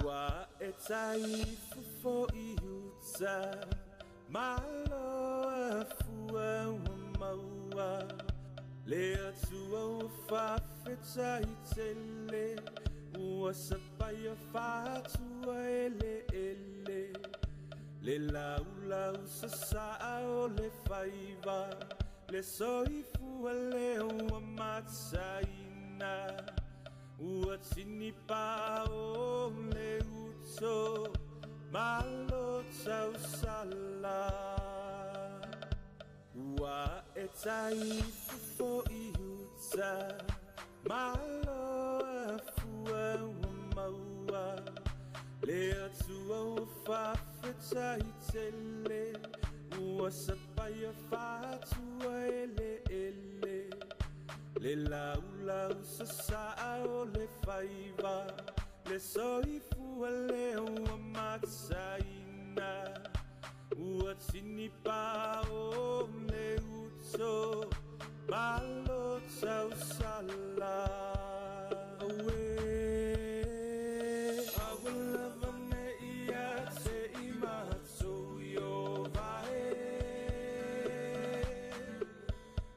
Ua e taifofo i uta, Malo a fua ua maua, Le Atua ua faafetai tele, Ua sapaia faatua eleele, Le laulau sasaa o le faiva, Le soifua lea ua mataina. Ua tini pao le uto, malo tausala. Ua e taifofo i uta, malo a fua ua maua, Le Atua ua faafetai tele, Ua sapaia faatua eleele, Le laulau sasaa o le faiva, Le soifua lea ua mataina, Ua tini pao le uto, malo tausala. Auē, aua lava ne i ia te i matou Ieova e,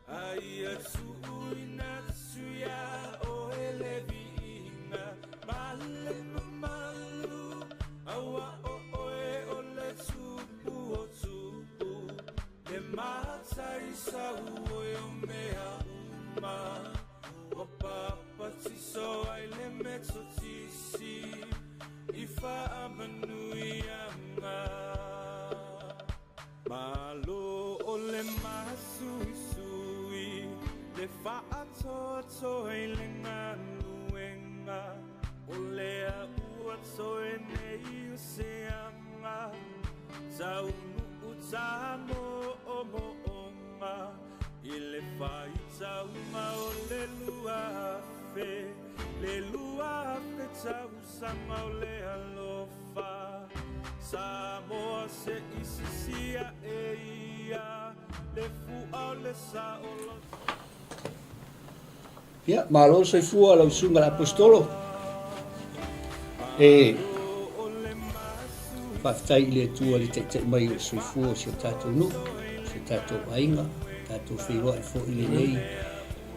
A ia tuuina atu iā oe le viiga ma le mamalu, Aua o oe o le Tupu o tupu, Le matai sauoi o mea uma, Ua papatiso ai le Metotisi i faamanuiaga. Malo o le masuisui, le faatoatoa i le galuega, o lea ua toe nei o se aga, taunuu tamoomooga i le faitauga o le 2000, le 2000 tausaga o le alofa. Samoa se i sisi ae ia le fua o le saoloto. Ia, malo le soifua lau susuga i le Aposetolo. E faafetai i le Atua le taitai mai o le soifua o si o tatou nuu, si o tatou aiga, tatou feiloai foi i lenei,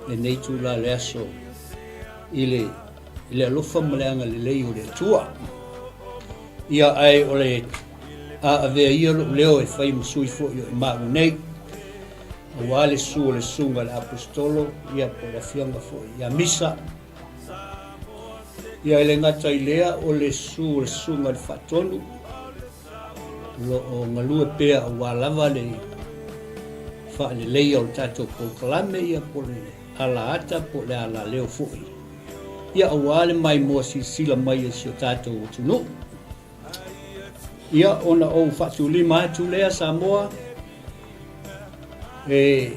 lenei itula le aso i le, i le alofa ma le agalelei o le Atua. Ia, ae o le a avea ia lou leo e fai ma sui foi o i maua nei, aua le susu o le susuga i le Aposetolo, ia po o le afioga foi ia Misa. Ia, e le gata i lea, o le susu o le susuga i le Faatonu, o lo o galue pea aua lava le faaleleia o le tatou polokalame, ia po o le alaata po o le alaleo foi. Ia aua le maimoa silasila mai a si o tatou atunuu. Ia ona ou faatulima atu lea Samoa, e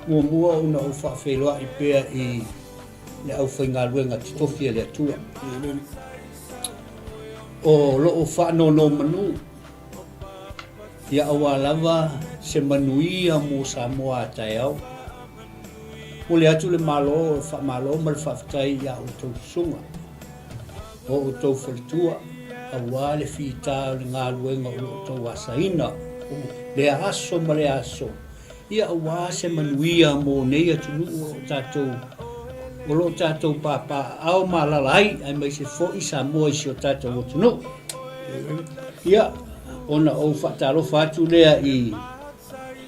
muamua ona ou faafeiloai pea i le aufaigaluega totofi a le Atua. O lo o faanonomanu Ia aua lava se manuia mo Samoa a taeao. Momoli atu le malo o le faamalo ma le faafetai i a outou susuga, o outou faletua, aua le fita o le galuega o lo outou asaina lea aso ma lea aso, ia aua se manuia mo nei atunuu o lo o tatou o lo o tatou papaaao ma alaala ai, aemaise foi Samoa i si o tatou atunuu. Ia, ona ou faatalofa atu lea i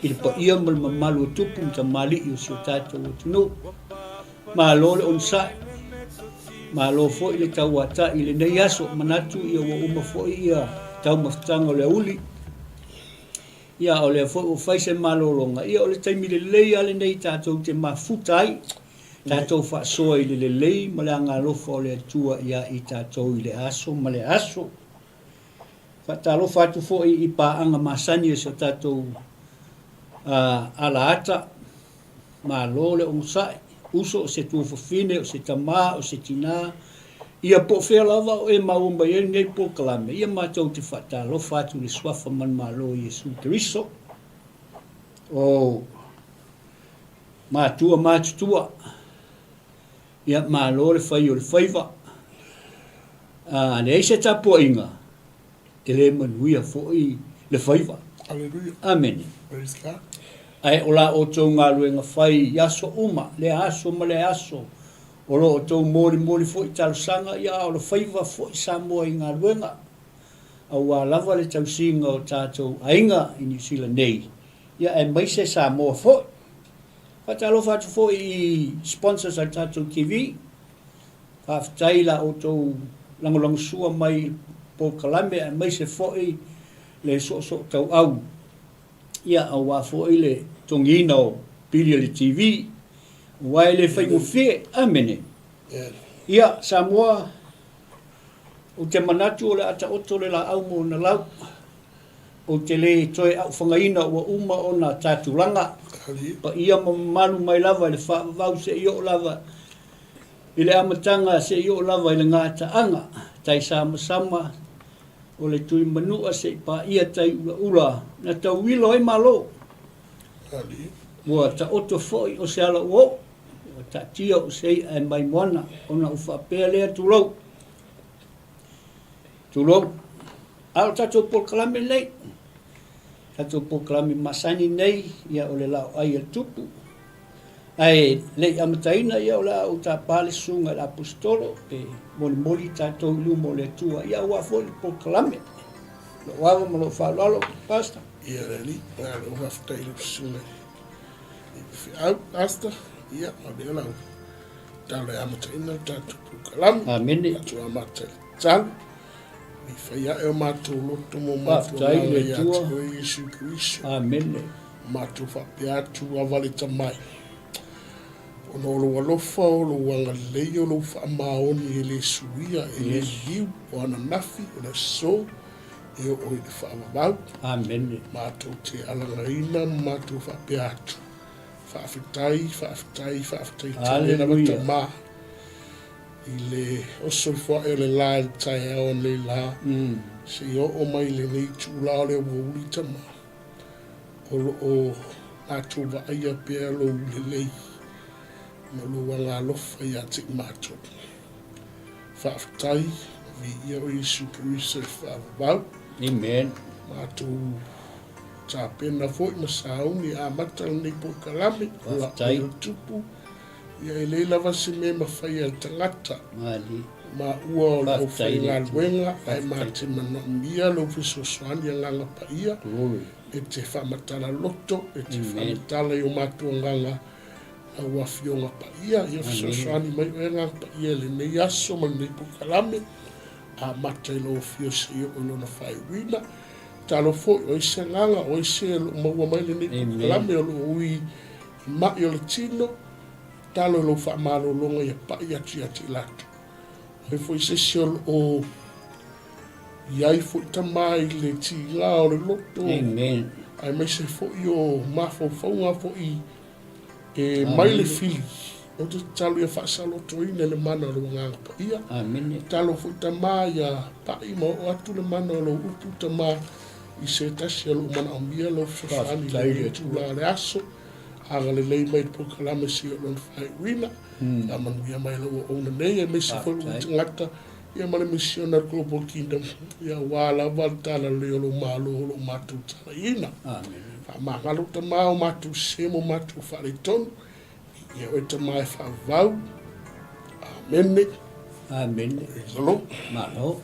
i le paia ma le mamalu o tupu ma tamalii o si o tatou atunuu. Malo le onosai, malo foi le tauatai i lenei aso, manatu ia ua uma foi ia taumafataga o le aoauli. Ia, o lea foi ua fai se malologa, ia o le taimi lelei lava lenei tatou te mafuta ai, tatou faasoa i le lelei ma le agaalofa o le Atua ia i tatou i le aso ma le aso. Faatalofa atu foi i paaga masani a si o tatou alaata, Malo le onosai, uso, o se tuafafine, o se tama, o se tina, ia po o fea lava o e maua mai ai lenei polokalame, ia matou te faatalofa atu i le Suafa manumalo o Iesu Keriso. O matua matutua, ia malo le fai o le faiva. A leai se tapuaiga, e le manuia foi le faiva. Aleluia. Amene. Praise God. Ae o la outou galuega fai i aso uma, lea aso ma lea aso, o lo outou molimoli foi talosaga, ia a o le faiva foi Samoa i galuega, aua lava le tausiga o tatou aiga i Niu Sila nei, ia aemaise Samoa foi. Faatalofa atu foi i sponsors a le tatou TV, Faafetai i la outou lagolagosua mai i le polokalame aemaise foi le soosootauau ia aua foi le totogiina o pili a le TV aua e le faigofie. Amene. Ia Samoa, ou te manatu o le a taoto le laau ma ona lau. Ou te le toe aufagaina ua uma ona ta tulaga paia ma mamalu mai lava i le faavavau seia oo lava I le amataga se i oo lava i le gataaga, tai samasama o le tui manua se i paia tai ulaula na tauilo ai Malo. Ua taoto foi o se ala ua oo, ua taatia o se i'a e mai moana ona ou faapea lea tulou. Tulou. A o tatou polokalame nei, tatou polokalame masani nei, ia o le laoai a le tupu, Ae le i amataina ia o le a ou tapa le susuga i le Aposetolo e molimoli tatou i luma o le Atua, ia aua foi le polokalame. Lou ava ma lou faaaloalo, Pastor. Ia le Alii, malo faafetai i lau susuga i le feau, Pastor. Ia, o lea la ua tatalo e amataina le tatou polokalame. Amene. Tatou amata i le tatalo. I fai ae o matou loto ma o matou Faafetai i agaga le ia Atua. te oe Iesu Keriso. Amene. Matou faapea atu ava le tamai. Ona o lou alofa, o lou agalelei, o lou faamaoni e le suia, e le liliu, o ananafi, o le aso, e oo i le faavavau. Amene. Matou te alagaina ma matou faapea atu. Faafetai, faafetai, faafetai tele lava Aleluia. Tama i le oso ifo ae o le la i le taeao nei la, seia oo mai i lenei itula o le aoauli Tama. O lo o matou vaaia pea lou lelei ma lou agaalofa ia te i matou. Faafetai, viia o Iesu Keriso e faavavau. Amen. Matou tapena foi ma sauni e amata lenei polokalame, o la Faafetai. o le tupu, ia e leai lava se mea e mafai e le tagata. Malie. Ma ua o le Faafetai le Atua. aufaigaluega ae ma Faafetai. te manaomia lou fesoasoani agaga paia, Glory. e te faamatala loto, e te Amen. faamatala i o matou agaga lau Afioga paia. Ia fesoasoani mai oe agaga paia i lenei aso ma lenei polokalame, amata i lou afio seia oo i lona faaiuina. Talo foi, o ai se agaga, o ai se o lo o maua mai lenei Amen. polokalame o lo o ui i mai o le tino, Tatalo i lou faamalologa ia pai atu ia te i latou. O ai foi se isi o lo o i ai foi tama i le tiga o le loto. Amen. Aemaise foi o mafaufauga foi e mai le fili. Ou te tatalo ia faasalotoina i le mana o lou Agaga Paia. Amene. Tatalo foi tama ia pai ma oo atu le mana o lou upu tama i se tasi o lo o manaomia lou fesoasoani i Faafetai lenei le Atua. itula o le aso. Agalelei mai le polokalame si o lona faaiuina. Faamanuia mai lau auauna nei, aemaise foi lou tagata, ia ma le misiona a le Global Kingdom, ia aua lava le talalelei o lou Malo o lo o matou talaiina. Faamagalo Tama o matou sese ma o matou faaletonu, ia oe Tama e faavavau. Amene. Amene. Praise the Lord. Malo.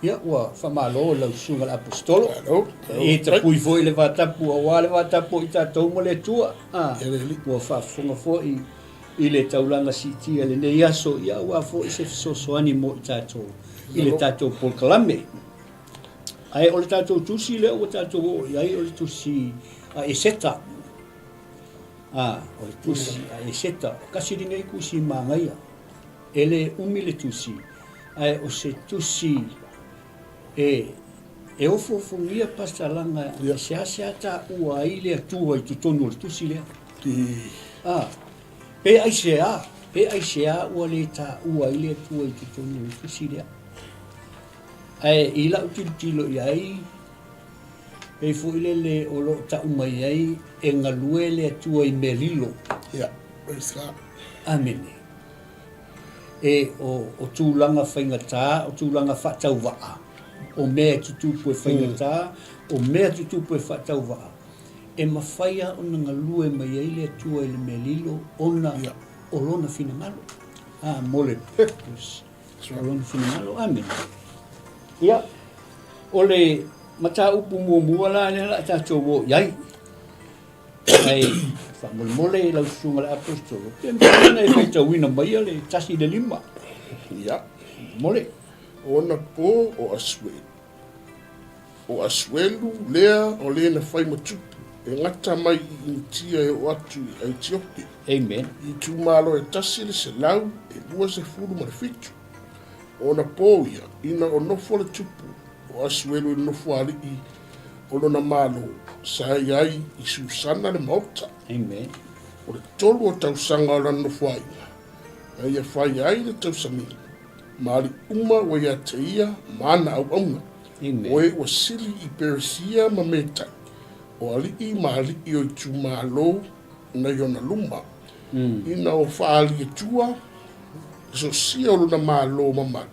Ia, ua faamalo i lau Susuga i le Aposetolo. Malo. E tapui foi le vatapu aua le vatapu o i tatou ma le Atua. Ah, ua faafofoga foi i le taulaga siitia i lenei aso, ia aua foi se fesoasoani mo i tatou i le tatou polokalame. Ae o le tatou tusi lea ua tatou oo i ai o le tusi a Eseta. Ah, o le tusi a Eseta. Kasi lenei tusi manaia. E le umi le tusi, ae o se tusi e e ofoofogia pasalaga e seasea taua ai le Atua i totonu o le tusi lea. A, pe aisea, pe aisea ua le taua ai le Atua i totonu o le tusi lea. Ae i lau tilotilo i ai, pei foi lele o lo o tau mai ai e galue le Atua i mea lilo. Yeah, praise God. Amene. E o, o tulaga faigata, o tulaga faatauvaa, o mea e tutupu e faigata, o mea e tutupu e faatauvaa, e mafai lava ona galue mai ai le Atua i le mea lilo ona o Lona finagalo, a, mo le purpose o Lona finagalo. Amene. Ia, o le mataupu muamua la lea o le a tatou o i ai, Ae faamolemole i lau susuga i le Aposetolo, pe mafai ona e faitauina maia le 1 i le 5. Ia. Mole. O ona po o Asuelu. O Asuelu lea o le na fai ma tupu, e gata mai i Initia e oo atu i Aitiope. Amen. I itumalo e 127. O ona po ia, ina o nofo le tupu o Asuelu i le nofoalii o lona Malo, sa i ai i Susana le maota. Amen. O le tolu o tausaga o lana nofoaiga, na ia fai ai le tausamiga, ma alii uma ua ia te ia ma ana auauna. Amen. O e ua sili i Peresia ma Metai, o alii ma alii o itumalo nai ona luma, ina o faaaliatua le sosia o lona Malo mamalu,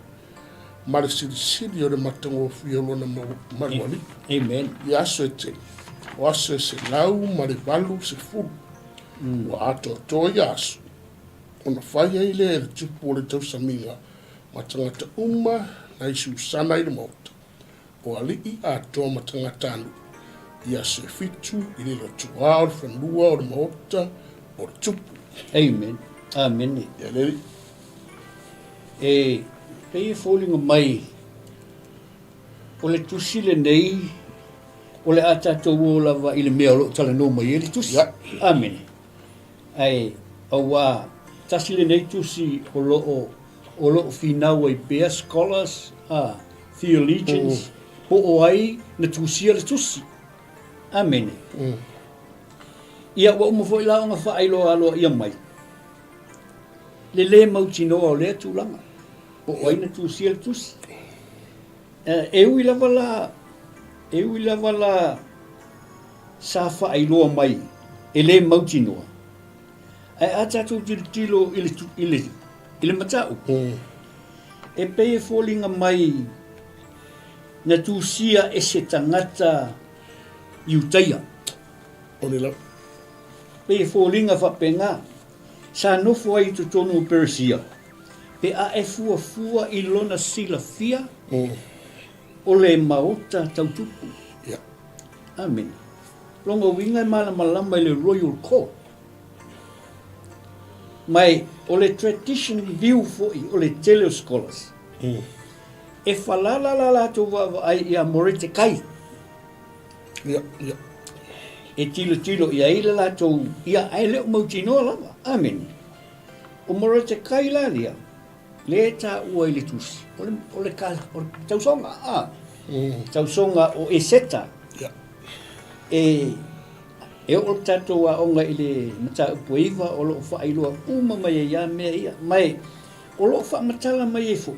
ma le silisili o le matagofie o lona malualii. Amen. I aso e tele, o aso e 180, ua atoatoa ia aso, ona fai ai lea e le tupu o le tausamiga ma tagata uma nai Susana i le maota, o alii atoa ma tagatanuu, i aso e fitu i le lotoa o le fanua o le maota o le tupu. Amen. Amene. Ia le alii. E pei e foliga mai o le tusi lenei o le a tatou o lava i le mea o lo o talanoa mai ai le tusi. Ia. Amene. Ae auā tasi lenei tusi o lo o o lo o finau ai pea scholars, a, theologians, po o ai na tusia le tusi. Amene. Ia ua uma foi la ona faailoa aloaia mai le lē mautinoa o lea tulaga, po o ai na tusia le tusi. E ui lava la, e ui lava la sa faailoa mai e lē mautinoa, ae a tatou tilotilo i le, i le, i le mataupu, e pei e foliga mai na tusia e se tagata Iutaia. O le lava. Pei e foliga faapena. Sa nofo ai i totonu o Peresia, pe a e fuafua i lona silafia o le maota tau tupu. Amene. Lona uiga e malamalama i le Royal Court. Ma o le tradition view foi o le tele o scholars, e falala la latou vaavaai ia Moretekai. Ia, ia. E tilotilo i ai le latou, ia, ae le o mautinoa lava. Amene. O Moretekai la lea, lea e taua i le tusi, o le, o le, o le tausoga, a, tausoga o Eseta. Ia. E, e oo le tatou aoga i le mataupu e 9 o lo o faailoa uma mai ai lava mea ia. Ma e, o lo o faamatala mai ai foi,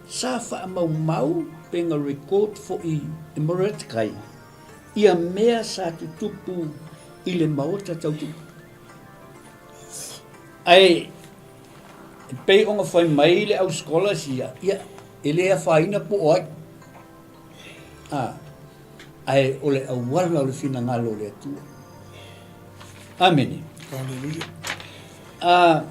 Sa faamaumau pe na record foi e Moretkai ia mea sa tutupu i le maota tau tupu. Ae e pei ona fai mai le au scholars ia, ia e le afaina po o ai. A, ae o le auala o le finagalo o le Atua. Amene. Hallelujah. A,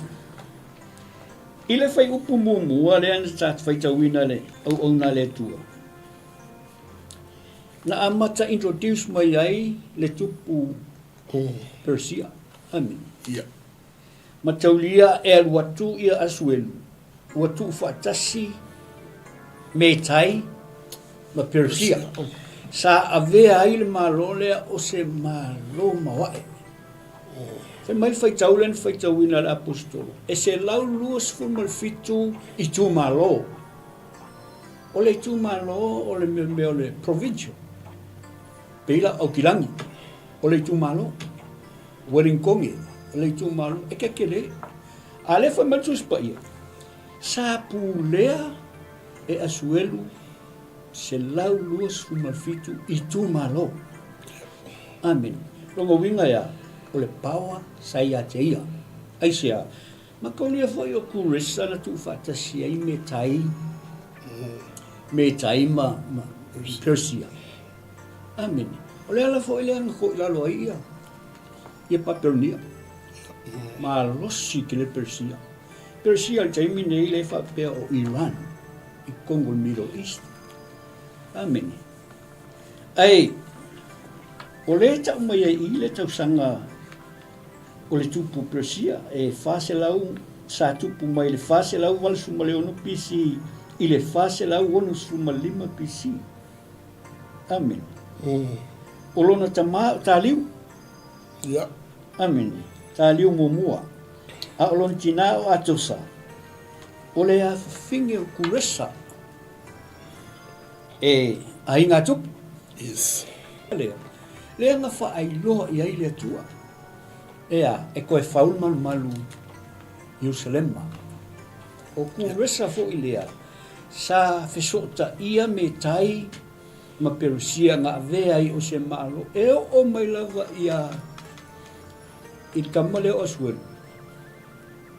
I le fuaiupu muamua lea na ta faitauina le auauna a le Atua, na amata introduce mai ai le tupu Persia. Amene. Ia. Ma taulia e alu atu ia Asuelu, ua tuufaatasi Metai ma Persia. Sa avea ai le Malo lea o se Malo maoae. Fai mai le faitau lea na faitauina e le Aposetolo, e 127 itumalo. O le itumalo o le mea o le provincial, pei la Aukilani, o le itumalo. Wellingtonge, o le itumalo, e tetele. A lea fai mai le Tusi Paia, sa pulea e Asuelu 127 itumalo. Amene. Lona uiga e a? O le power sa ia te ia. Aisea? Mataulia foi o Kuresa na tuufaatasi ai Metai, Metai ma, ma Persia. Amene. O le ala foi lea na toilalo ai ia, ia Papelonia. Malosi tele Persia. Persia i le taimi nei lea e faapea o Iran i totonu o le Middle East. Amene. Ae, o lea e tau mai ai i i le tausaga o le tupu Persia e 400 sa tupu mai le 486 BC i le 465 BC. Amene. O lona tama o Taliu. Ia. Amene. Taliu muamua. A o lona tina o Atosa. O le afafine o Kuresa e aiga tupu. Yes. Lea, lea na faailoa i ai le Atua. Ea, e toe fau le malumalu Ierusalema. O Kuresa foi lea, sa fesootaia Metai ma Perusia na avea ai o se malo e oo mai lava ia i le tama lea o Asuelu,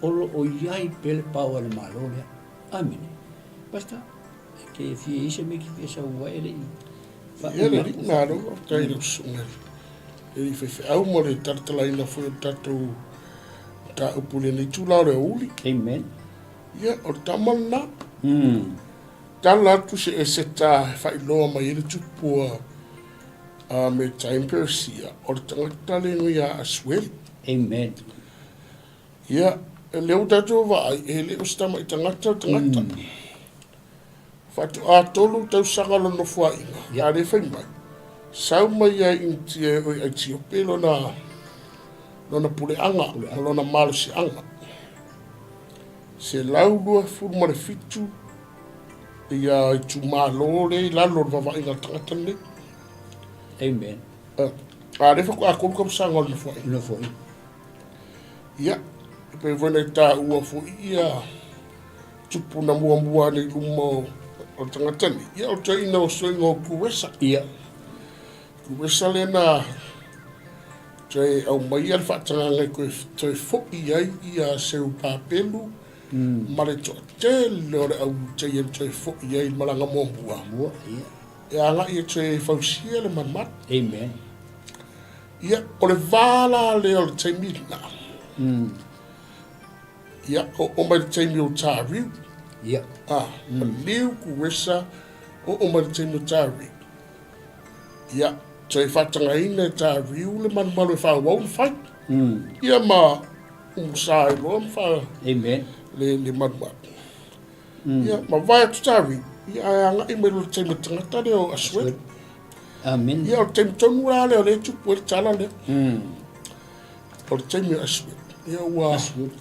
o lo o i ai pea le power i le malo lea. Amene. Pastor, e te fia i se mea e te fia sau ai e le i Ia le alii malo, faafetai i lau susuga i le faifeau mo le talatalaina foi o le tatou mataupu i lenei itula o le aoauli. Amen. Ia, o le tama lena. Tala atu se Eseta e faailoa mai ai le tupu a Metai ma Peresia, o le tagata lea ia Asuelu. Amen. Ia, lea ua tatou vaai, e le o se tamai tagata le tagata. Faatoa 3 tausaga lona nofoaiga, a lea fai mai, sau mai ia Initia o Aitiope lona, lona puleaga, ma lona malosiaga. 127 ia itumalo lea i lalo o le vaavaaiga a le tagata lenei. Amen. A lea faatoa 3 tausaga o le nofoaiga. Nofoaiga. Ia, e pei foi ona e taua foi ia tupu na muamua ane i luma o le tagata nei, ia o le toeaina o soiga o Kuresa. Ia. Kuresa lea na toe aumaia le faatagaga e toe, toe foi ai ia Serubabelu ma le toatele o le au Iutaia na toe foi ai i le malaga muamua. Mua, ia. E agai e toe fausia le malumalu. Amen. Ia, o le va la lea o le taimi lena. Ia, oo mai le taimi o Tariu. Ia. Ah, Maliu, Kuresa, oo mai le taimi o Tariu. Ia, toe faatagaina e Tariu le malumalu e faaauau ona fai. Ia ma umusa ai loa ma faa... Amen. Le, le malumalu. Ia, ma vae atu Tariu, ia ae agai mai loa le taimi o le tagata lea o Asuelu. Amen. Ia, o le taimi tonu la lea o lea e tupu ai le tala lea. O le taimi o Asuelu. Ia ua...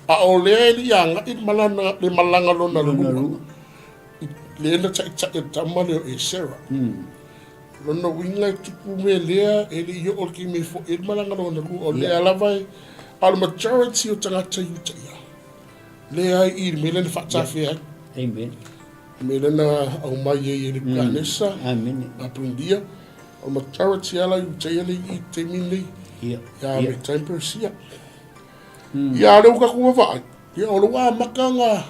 A o lea e le i agai le malana, le malaga lona lua. Lea na taitai e le tama lea o Esera. Lona uiga e tupu mea lea e le i oo i le taimi e foi ai le malaga lona lua. O lea lava e... A o le majority o tagata Iutaia, lea i le mea lea na faatafea ai. Amen. Le mea lea na aumai ai e Nebukanesa, Amen. Babilonia, o le majority lava la Iutaia lea i i le taimi lenei. Ia. Ia me taimi Persia. Ia, o lea ua tatou vaavaai, ia, o lea ua amata ona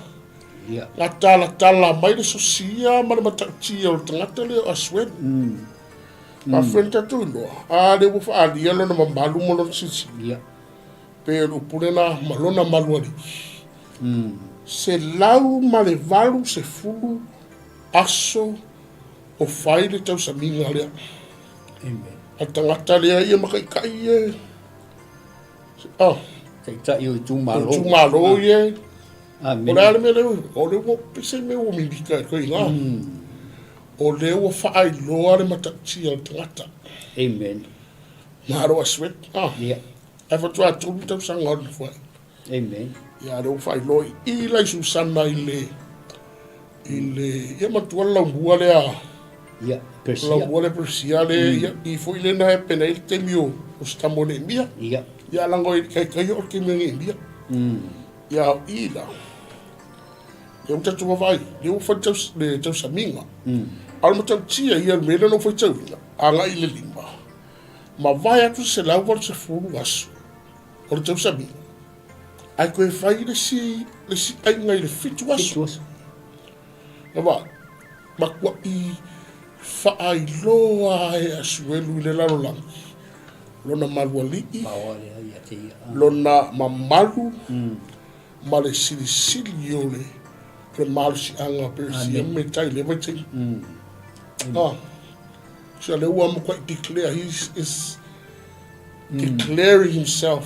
Ia. na talatala mai le sosia ma le matautia o le tagata lea o Asuelu. Faafetai na tatou iloa, a lea ua faaalia lona mamalu ma lona silisili. Ia. Pe o le upu lena ma lona malu alii. 180 aso o fai le tausamiga lea. Amen. A le tagata lea ia ma taitai e... Oh. Taitai o itumalo. O itumalo ia. Amen. O le a le mea lea, o lea ua pese mea ua mimita e koe ina. O lea ua faailoa le matautia o le tagata. Amen. Malo a sweat. Ah. Yeah. Ae faatoa 3 tausaga o le nofoaiga. Amen. Ia, lea ua faailoa i i la i Susana i le, i le, ia matua le laumua lea. Ia, Persia. Laumua lea Persia le, ia, i foi lea na pena i le taimi o, o se tama o Neemia. Ia. Ia, lango i kai kai o le taimi o Neemia. Ia, o i la. Lea ua tatou vaavaai, lea ua fai le tausamiga. A o le matautia ia, le mea lea na ou faitauina, agai i le 5, mavae atu le 180 aso o le tausamiga. Ae toe fai le isi, le isi aiga i le fitu aso. Fitu aso. Ava, matua'i faailoa e Asuelu i le lalolagi lona malualii, Paoa lea ia te ia. lona mamalu ma le silisili o le o le malosiaga o Peresia ma Metai i lea vaitaimi. Ah, so lea ua matua'i declare, he is declaring himself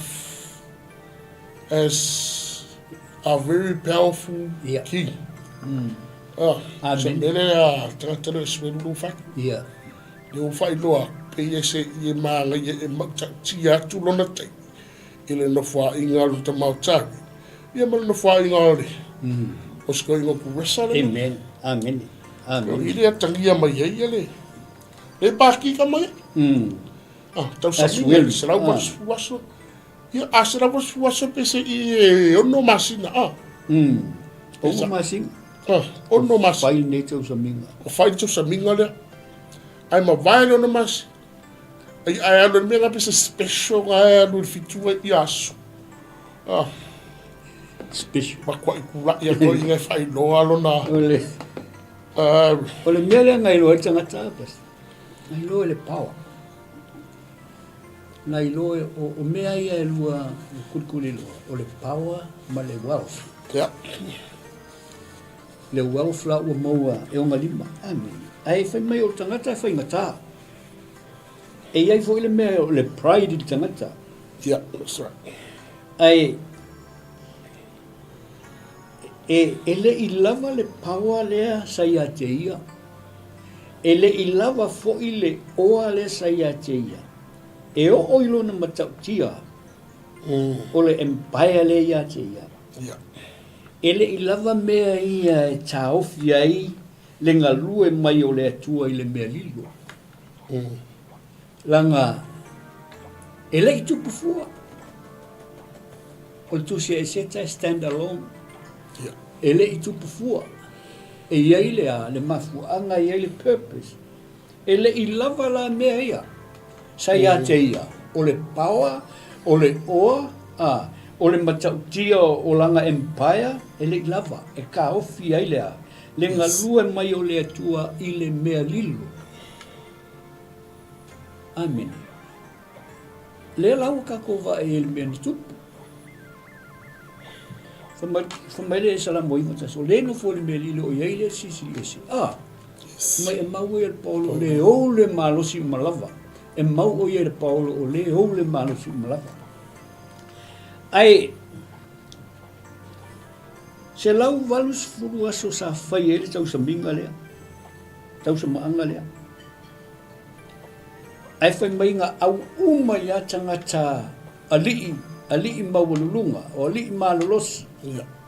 as a very powerful Ia. king. Ah, Amen. se mea lea a tagata lea e suelu lou fatu. Ia. Lea ua faailoa atu, pei e se i e māgaia e mautautia atu lona taimi i le nofoaiga a le Tamaotavi, ia ma le nofoaiga o le o se toeaina o Kuresa lea. Amen. Amen. Amen. O i lea tagia mai ai ia le le pākika mai ai. Ah, tausamiga i le 180 aso. Ia, a 180 aso pe se i e ono masina, ah. Ono masina. Ah, ono masina. Fai lenei tausamiga. O fai le tausamiga lea. Ae mavae le ono masina. Ai, ae alu i le mea la pe se special ga e alu i le fitua i aso. Ah. Special. Matuai kula'i atu ai inga e faailoa lona. O le, Ah. O le mea lea na iloa ai le tagata, Pastor. Na iloa e le power. Na iloa e, o, o mea ia e lua e kulikuli loa, o le power ma le wealth. Yeah. Le wealth la ua maua e ona lima. Amen. Ae fai mai o le tagata e faigata. E i ai foi le mea o le pride i le tagata. Yeah, that's right. Ae e, e le i lava le power lea sa ia te ia. E le i lava foi le oa lea sa ia te ia. E oo i lona matautia o le empire lea ia te ia. Yeah. E le i lava mea ia e taofi ai le galue mai o le Atua i le mea lilo. Leaga e le i tupu fua. O le tusi a Eseta e stand alone. Yeah. E le i tupu fua. E i ai le a, le mafuaaga, e i ai le purpose. E le i lava la mea ia sa ia te ia, o le power, o le oa, a, o le matautia o lana empire, e le i lava e kaofi ai le a, le galue mai o le Atua i le mea lilo. Amene. Lea la ua tatou vaai ai i le mea na tupu. Fai mai, fai mai le Salamo 91, o le nofo i le mea lilo o i ai le Silisili Ese. A, fai mai e mau ia i le paolo o le ou le malosi uma lava. E mau o ia i le paolo o le ou le malosi uma lava. Ae, 180 aso sa fai ai le tausamiga lea, tausamaaga lea. Ae fai mai na au uma ia tagata alii, alii maualuluga, o alii malolosi,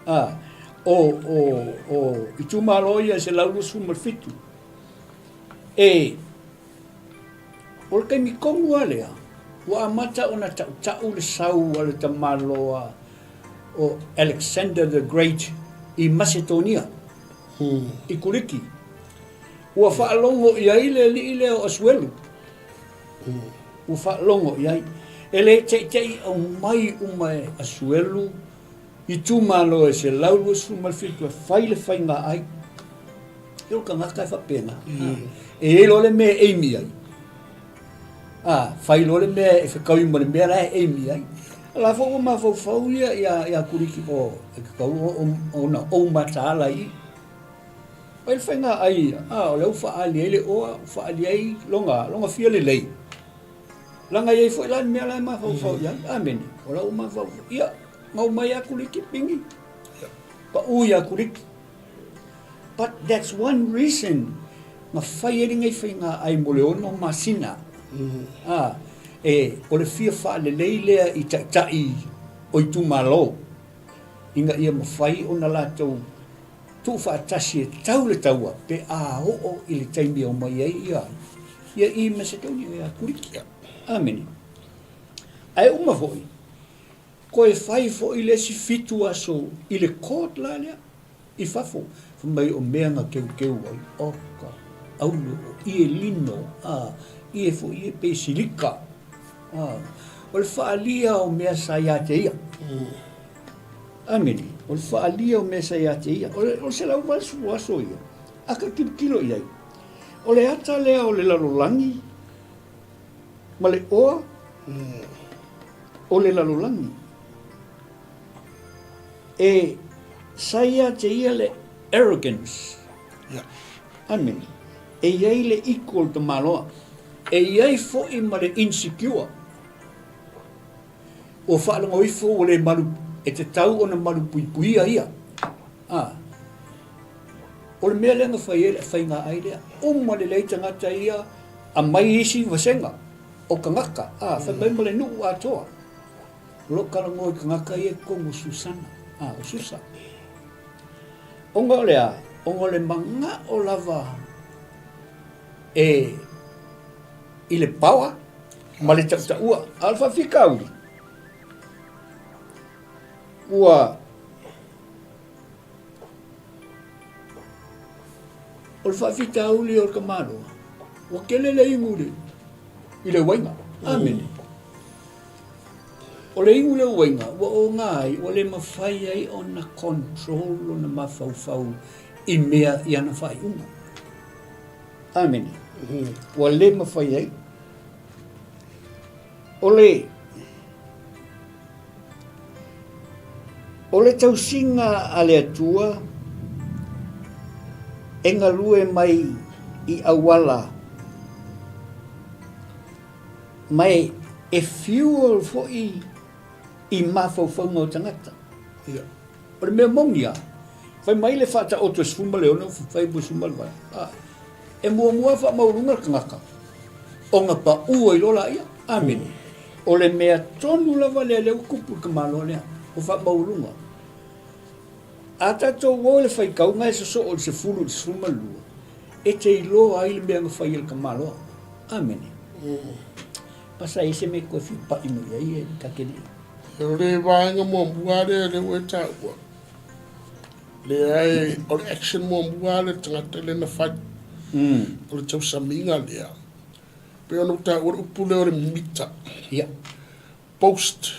a, o, o, o itumalo ia e 127, e, o le taimi tonu lava lea, ua amata ona tautau le sau a le tamaloa o Alexander the Great i Masetonia, i Kuliki. Ua faalogo i ai le alii lea o Asuelu. Ua faalogo i ai. E le teitei aumai uma e Asuelu itumalo e 127 e fai le faiga ai. E o le tagata e faapena. E i ai loa le mea e aim i ai. A, fai loa le mea e fetaui ma le mea la e aim i ai. O la foi ua mafaufau ia ia Kuliki o e tatau ona ou mataala i i. Ai le faiga ai ia, a o lea ua faaali ai le oa, ua faaali ai lona, lona fia lelei. Leaga e i ai foi la le mea la e mafaufau i ai. Amene. O la ua mafaufau. Ia, na omai lava Kuliki, pingi. Pau ia Kuliki. But that's one reason na fai ai lenei faiga ai mo le ono masina. A, e, o le fia faalelei lea i taitai o itumalo, ina ia mafai ona latou Tuufaatasi e tau le taua pe a oo i le taimi e omai ai ia ia i Macedonia ia Kuriki. Amene. Ae uma foi, toe fai foi le isi fitu aso i le court la lea, i fafo, fai mai o mea na keukeu ai, oka, aulu, o ie lino, a, ie foi ie pei silika, a, o le faaalia o mea sa ia te ia. Amene. O le faaalia o mea sa ia te ia. O le, o le 180 aso ia, a ka tilotilo i ai, o le ata lea o le lalolagi ma le oa o le lalolagi. E sa ia te ia le arrogance. Yeah. Amene. E i ai le iko o le tamaloa. E i ai foi ma le insecure. Ua faalogo ifo ua le malu, e tatau ona malupuipuia ia. A. O le mea lea na fai ai le faiga ai lea. Uma lelei tagata ia, aumai isi vasega o tagata, a, fai mai ma le nuu atoa. O lo o talanoa i tagata ia i totonu o Susana, a, o Susa. Ona o le a? Ona o le manao lava e i le power ma le tautaua. A o le faafitauli, ua o le faafitauli o le tamaloa, ua tele le inu i le uaiga. Amene. O le inu i le uaiga, ua oga ai, ua le mafai ai ona control lona mafaufau i mea i ana faaiuga. Amene. Ua le mafai ai. O le O le tausiga a le Atua e galue mai i auala ma e fuel foi i mafaufauga o tagata. Ia. O le mea moni lava, fai mai le faataoto e 16, fai mai 18, a, e muamua faamaualuga le tagata ona pau ai loa laia. Amene. O le mea tonu lava lea lea ua tupu i le tamaloa lea, ua faamaualuga. A tatou o i le faitauga e sosoo i le 10 i le 12, e te iloa ai le mea na fai e le tamaloa. Amene. Pasa e i ai se mea e toe fia pai mai ai e Kakelii? O le vaega muamua lea lea ua e taua, leai, o le action muamua lea le tagata lea na fai, o le tausamiga lea. Pei ona ou taua le upu lea o le mita. Ia. Boast.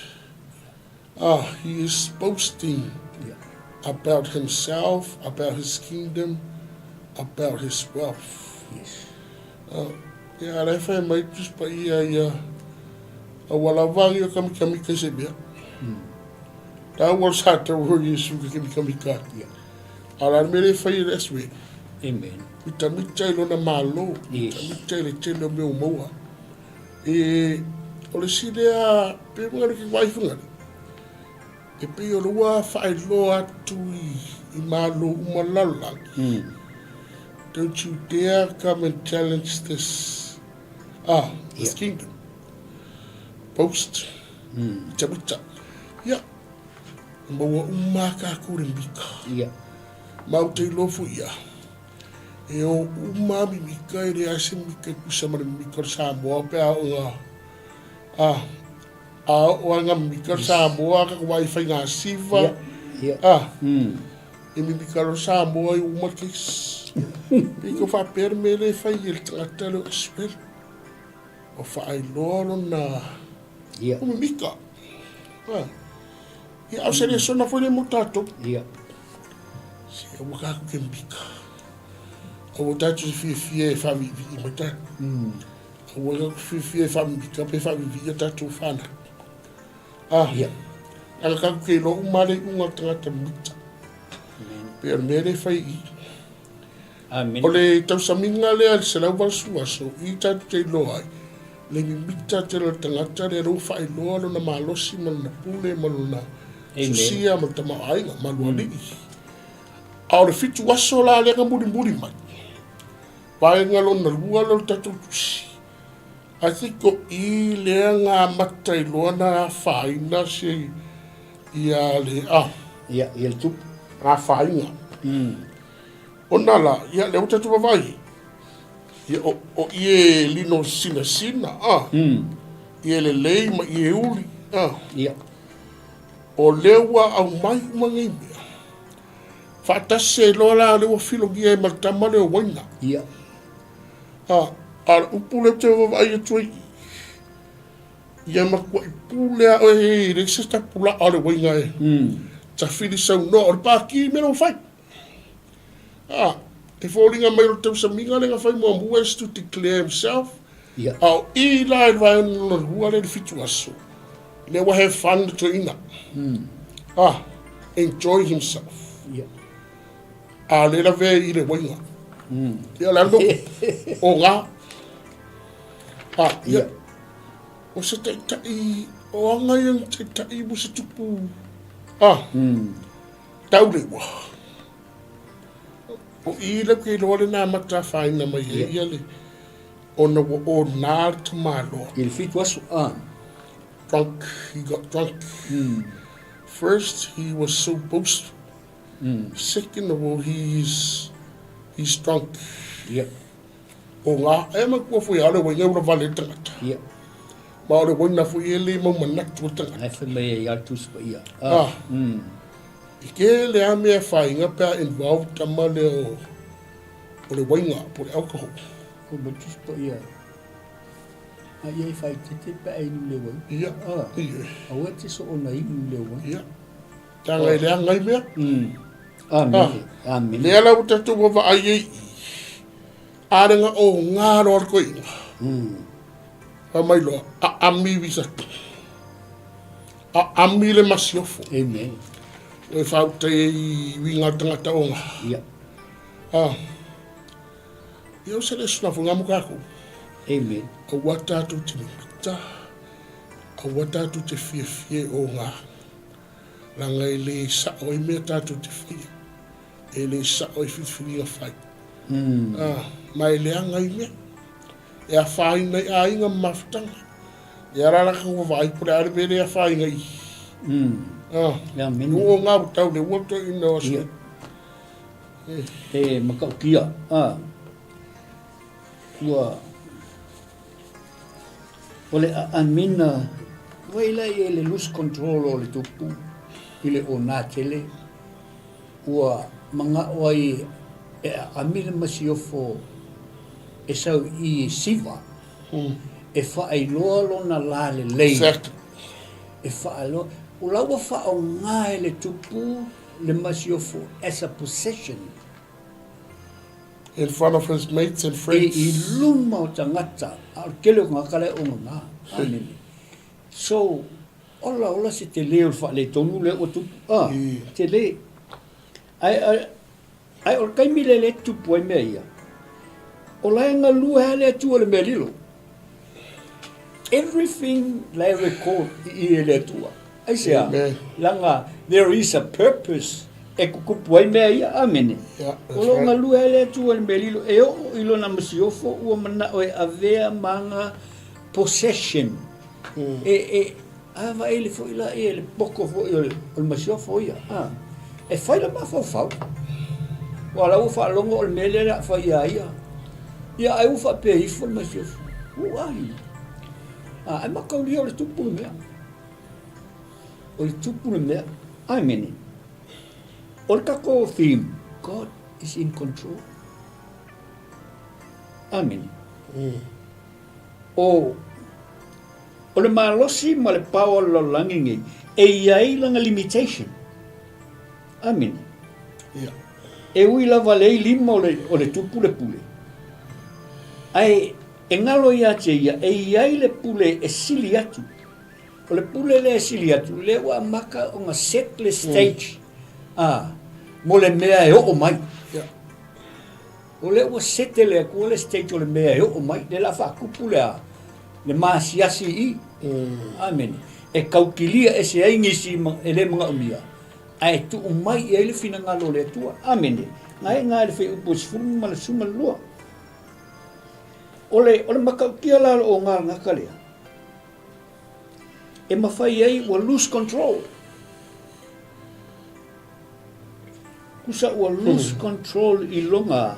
Ah, he is boasting Ia. about himself, about his kingdom, about his wealth. Yes. Ah, ia, a la e fai mai Tusi Paia ia, a ua lava agi o kamikamika i se mea. La ua sa tau o Iesu ke kamikamika. Ia. A la le mea lea e fai e le SW. Amen. Mitamita i lona malo, Yes. mitamita i le tele o mea ua maua. E, o le isi lea, pe maga le ke vaai fagale, e pei o le ua faailoa atu i, i malo uma lalolagi. Don't you dare come and challenge this, ah, this Yeah. kingdom. Post, mitamita. Ia, e maua uma a kākou le mika. Ia. Ma ou te iloa foi ia, e o uma a mimika e leai se mimika e tusa ma le mimika o le Samoa pe a oo ina, a, a oo lava ina mimika le Samoa ka vaai i faiga siva, Ia, ia. a, e mimika loa le Samoa i uma le case. Pei ka faapea le mea lea e fai e le tagata lea o Israel, ua faailoa lona Ia. o mimika. A, ia, a o se lesona foi lea mo tatou. Ia. Se aua tatou te mimika. Aua tatou te fiafia e faaviivii mai tatou. Aua tatou te fiafia e faamimika pe faaviivii a tatou fanau. Ah, Ia. leaga tatou te iloa uma lava le iuga o le tagata mimita. Amen. Pei o le mea lea e fai i i. Amen. O le tausamiga lea i le 180 aso, i tatou te iloa ai, le mimita tele o le tagata lea, lea ua faailoa lona malosi ma lona pule ma lona Amen. sosia ma le tamaoaiga ma lualii. A o le fitu aso la lea na mulimuli mai, vaega lona lua lea o le tatou tusi. I think o i lea na amata ai loa na afaina se ia le a. Ia, ia le tupu. Afaina. Ona la, ia lea ua tatou vaavaai, ia o, o ie lino sinasina, a. Ie lelei ma ie uli, a. Ia. O lea ua aumai uma nei mea. Faatasi ai loa la lea ua filogia ai ma le tama lea o Waina. Ia. A, a o le upu lea ou te vaavaai atu ai i i, ia matuai pule lava oe e leai se tapulaa o le uaiga e. Tafili saunoa, o le pākī mea ua fai. Ah, e foliga mai o le tausamiga lea na fai muamua is to declare himself. Ia. A o i la i le vaega lona lua lea i le fitu aso, lea ua have fun le toeaina. Ah, enjoy himself. Ia. A le lavea i le uaiga. Ia, o le a le mea o gā. Ah, ia. Ia. O se taitai, o aga ia na taitai mo se tupu. Ah, tau le ua. O i lea ke iloa lena amata afaina mai ai ia le, ona ua ona le tamaloa. I le fitu aso, ah. Drunk, he got drunk. First, he was so boastful. Second of all, he is, he's drunk. Ia. O ngā, e matua foi a le waina ua vale le tagata. Ia. Ma o le waina foi e le mau manatu o le tagata. Ai fai mai ai a le Tusi Paia. Ah. I tele a mea e whainga pe a involve tama lea o, o le waina po o le alcohol. O le Tusi Paia. A ia e faaeteete pe a inu le uaina. Ia. Ah. Ia. Aua e te soona inu le uaina. Ia. Leaga e leaga ai mea. Amene. Amene. Lea la ua tatou vaavaai ai i i, a lenga o ngā loa le koiga. Fai mai loa, aami visaki. Aami le masiofo. Amen. O e whautai ai i uiga o le tangata o ngā. Ia. Ah. Ia o se le suna fo ngā mo kākou. Amen. Aua tātou te mimita, aua tātou te fiafia o ngā. Leaga e le sao ai mea tatou te whaia. E le sao ai whiriwhiringa whai. Ah, ma e leaga ai mea. E awhāina i āinga ma mafutanga. E ara raka kua vaai po le are mea le awhāinga i. Ah, Ia, mene. o ngā tau le ua toi ina o Ia. aso. E makautia. Ah. Ua O le aamina vai la ia i le loose control o le tupu i le ona tele ua manao ai e aami le masiofo e sau i siva e faailoa lona la lelei e faailoa o la ua faaoga e le tupu le masiofo as a possession. In front of his mates and friends. I luma o tagata, a o le tele o tagata la e ogaga. Amene. So, ola ola se tele o le faaletonu lea ua tupu. Ah, tele. Ae, ae, ae o le taimi lea lea e tupu ai mea ia, o la e galue lava le Atua i le mea lilo. Everything la e record i i e le Atua. Aisea? Leaga there is a purpose e kukupu ai mea ia. Amene. O lo o galue ai le Atua i le mea lilo, e oo i lona masiofo ua manao e avea ma aga possession. E, e, a vaele foi la ia le poko foi o le, o le masiofo ia. A, e fai le mafaufau. Aua o la ua faalogo o le mea lea o le a fai ia ia. Ia ai ua faapea ifo le masiofo. Ua ai. A, ai mataulia o le tupu le mea. O le tupu le mea. Amene. O le tatou theme, God is in control. Amene. O, o le malosi ma le power o le lalolagi nei, e i ai lana limitation. Amene. Yeah. E ui lava le i lima o le, o le tupu le pule. Ae e galo ia te ia, e i ai le pule e sili atu. O le pule lea e sili atu, lea ua amata ona set le stage a, mo le mea e oo mai. Yeah. O lea ua sete le Atua le stage o le mea e oo mai, lea o le a faatupu le a, le maasiasi i i. Amene. E tautilia ese ai nisi e le manaomia, ae tuu mai i ai le finagalo o le Atua. Amene. Na e na i le fuaiupu e 12. O le, o le matautia la o le gagata lea, e mafai ai ua lose control. Kusa ua lose control i lona,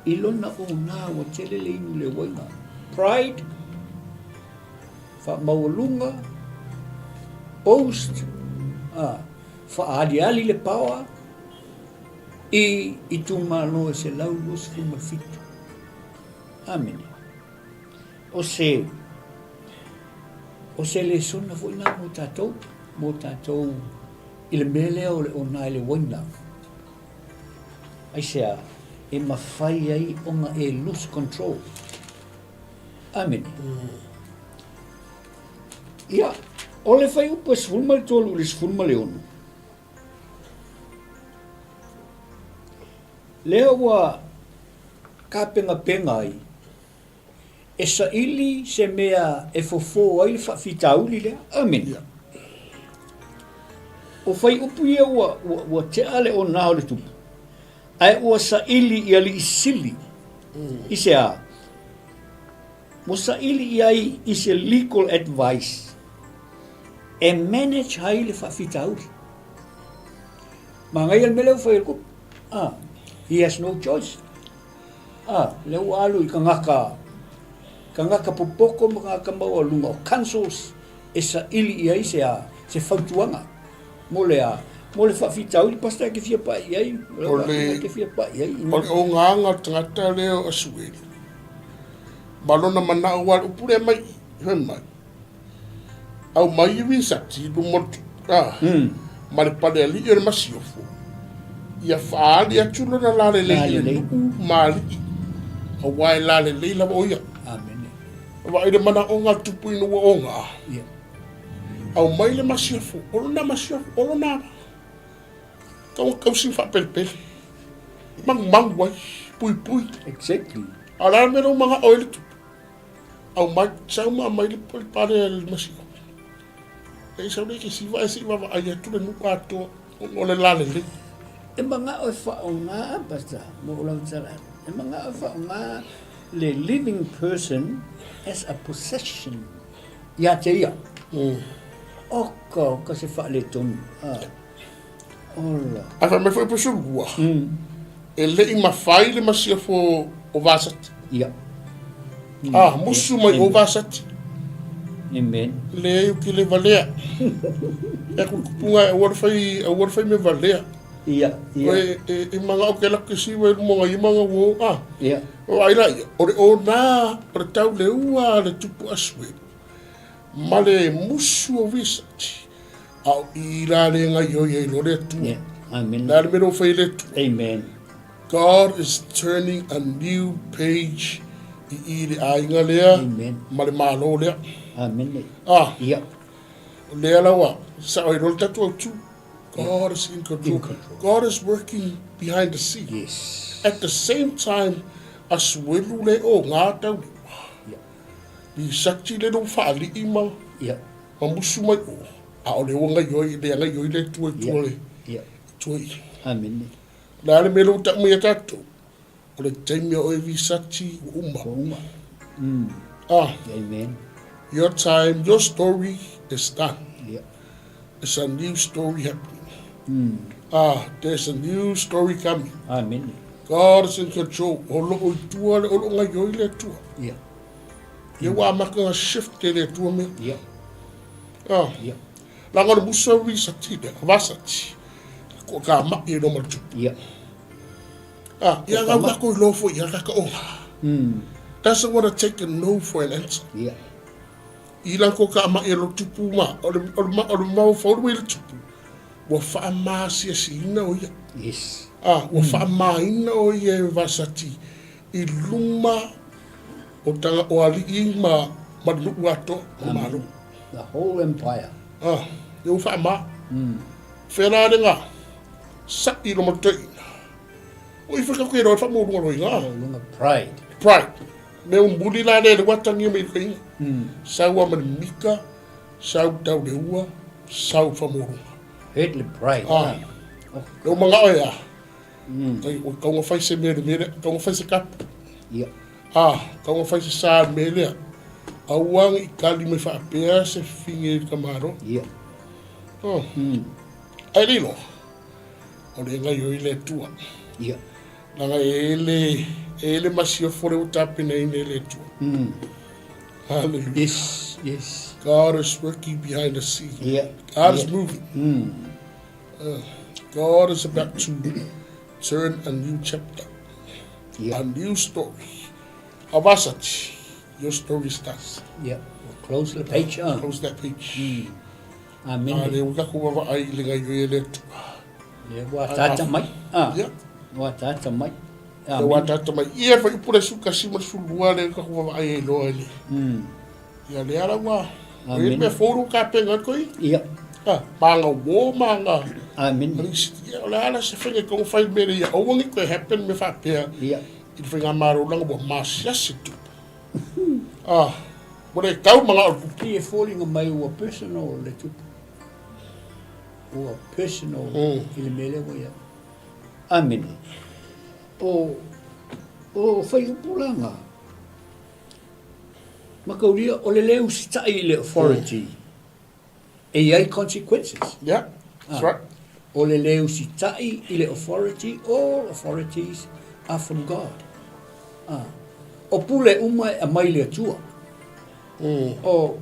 i lona ona ua tele le inu le uaina. Pride, faamaualuga, boast, a, faaaliali le power, i itumalo e 127. Amene. O se, o se lesona foi na mo tatou, mo tatou. I le mea lea o le ona i le uaina. Aisea? E mafai ai ona e lose control. Amene. Ia, o le fuaiupu e 13 i le 16, lea ua tapenapena ai e saili se mea e fofo ai le faafitauli lea. Amene. Ia. O fuaiupu ia ua, ua, ua tea le ona o le tupu, ae ua saili i alii sili. I se a? Ua saili i ai i se legal advice e manage ai le faafitauli. Manaia le mea lea ua fai e le tupu. Ah, he has no choice. Ah, lea ua alu i tagata, tagata popoto ma tagata maualuga o councils e saili i ai se a, se fautuaga mo le a, mo le faafitauli. Pastor e te fia pai i ai, O le, e te fia pai i ai. O le ogaoga o le tagata lea o Asuelu, ma lona manao aua le upu lea mai i, fai mai, aumai i Visati i luma o le tupu, a, ma le palealii o le masiofo, ia faaali atu lona lalelei i le nuu ma alii, aua e lalelei lava o ia. Amene. Vaai le manaoga a le tupu ina ua oga. Aumai le masiofo, o lona masiofo, o lona Tau tausi faapelepele. Magumagu ai, puipui. Exactly. A o le a le mea lea ua manao ai le tupu? Aumai, sau ma aumai le pale a le masino. E sau lea i ke siva ae se i vaavaai atu le nuu atoa ona o le lalelei. E manao e faaaoga, Pastor, mo ou lau tala atu, e manao e faaaoga le living person as a possession ia te ia. Oka, oka se faaletonu. Ah. Ola. Ae fai mai foi po sulua, e le i mafai le masiofo o Vasati. Ia. Ah, musu mai o Vasati. Amen. Leai o ke le valea. E ku kupunga e aua le fai, aua le fai me valea. Ia, ia. E, e, e manga o ke la ke siwa e lumonga i manga wo, ah. Ia. O ai la ia, o le ona, o le tau le ua le tupu asue. Ma le musu o Vasati. A o i la le gaioi ai loa le Atua. Yeah. Amen. Le a le mea lea ua fai e le Atua? Amen. God is turning a new page i i le aiga lea Amen. ma le Malo lea. Amen. Ah, Ia. o lea la ua sao ai loa le tatou autu. God is in control. In control. God is working behind the scene. Yes. At the same time, asuelu le o ngā taulima. Ia. Misati le lou faalii ma Ia. Ma musu mai o, ʻaʻole ua gaioi, le gaioi le Atua i tua le, Ia. i tua i. Amene. O le a le mea lea ua tau mai ia tatou? O le taimi a oe Visati ua uma. Ua uma. Ah. Amen. Your time, your story is done. Ia. It's a new story happening. Ah, there's a new story coming. Amene. God is in control. O loo i tua le, o loo gaioi le Atua. Ia. Ia ua amata ona shift e le Atua mea. Ia. Ah. Ia. Leaga o le musa visati lea, vasati, ko ka ma'i e loma le tupu. Ia. Ah, ia ngau ka koi lofo ia ka ka oha. Doesn't want to take a no for an answer. Ia. I la ko ka ma'i e lo tupu ma, o le, o le, o le mau faulu i le tupu, ua whaamasiasiina o ia. Yes. Ah, ua whaamaina o ia e vasati i luma O tanga o alii ma ma le nuu atoa ma malo. The whole empire. Ah, e u whaama. Whea la le nga sa'i lo matoina. O i whaka koe roa wha lunga roi nga. Lunga pride. Pride. Me u muli la le le watangi me i inga. Sau a mani mika, sau tau le ua, sau wha lunga. Hurt le pride. Ah. Le u manga oe a. Tai o kaunga whai se mea le mea lea, kaunga whai se kapu. Ia. Ā, kaua whai se sā le mea lea. Aua nge i kali mai whaapea se whinge i ka maro. Ia. Oh. Ai le iloa, o le ngaioi le Atua. Ia. Leaga e le, e le masiofo le ua tapenaina e le Atua. Hallelujah. Yes, yes. God is working behind the scene. Ia. God is moving. God is about to turn a new chapter. Yeah. A new story. Avasati, your story starts. Yeah. We'll close the page. Close that page. Amene. A lea ua tatou vaavaai i le gaoioi a le Atua. Lea ua ataata mai. A. Ia. Ua ataata mai. Lea ua ataata mai. Ia le fuaiupu le 11 12 lea ua tatou vaavaai ai loa i le. Ia lea la ua. Amene. Ia mea fou ua tapena atu ai. Ia. A, ma aga uō ma aga. Amene. Ia, o le a la se faiga e tatau ona fai i le mea lea ia aua ne i toe happen mea faapea. Ia. I le faigamalo leaga ua masiasi tupu. Ah, ua le tau manao le tupu. Pei e foliga mai ua personal le tupu. Ua personal i le mea lea ua i ai. Amene. O, o failupulaga, mataulia o le le usitai i le authority. E i ai consequences. Yeah, that's right. O le le usitai i le authority, all authorities are from God. Ah. O pule uma e aumai le Atua. O,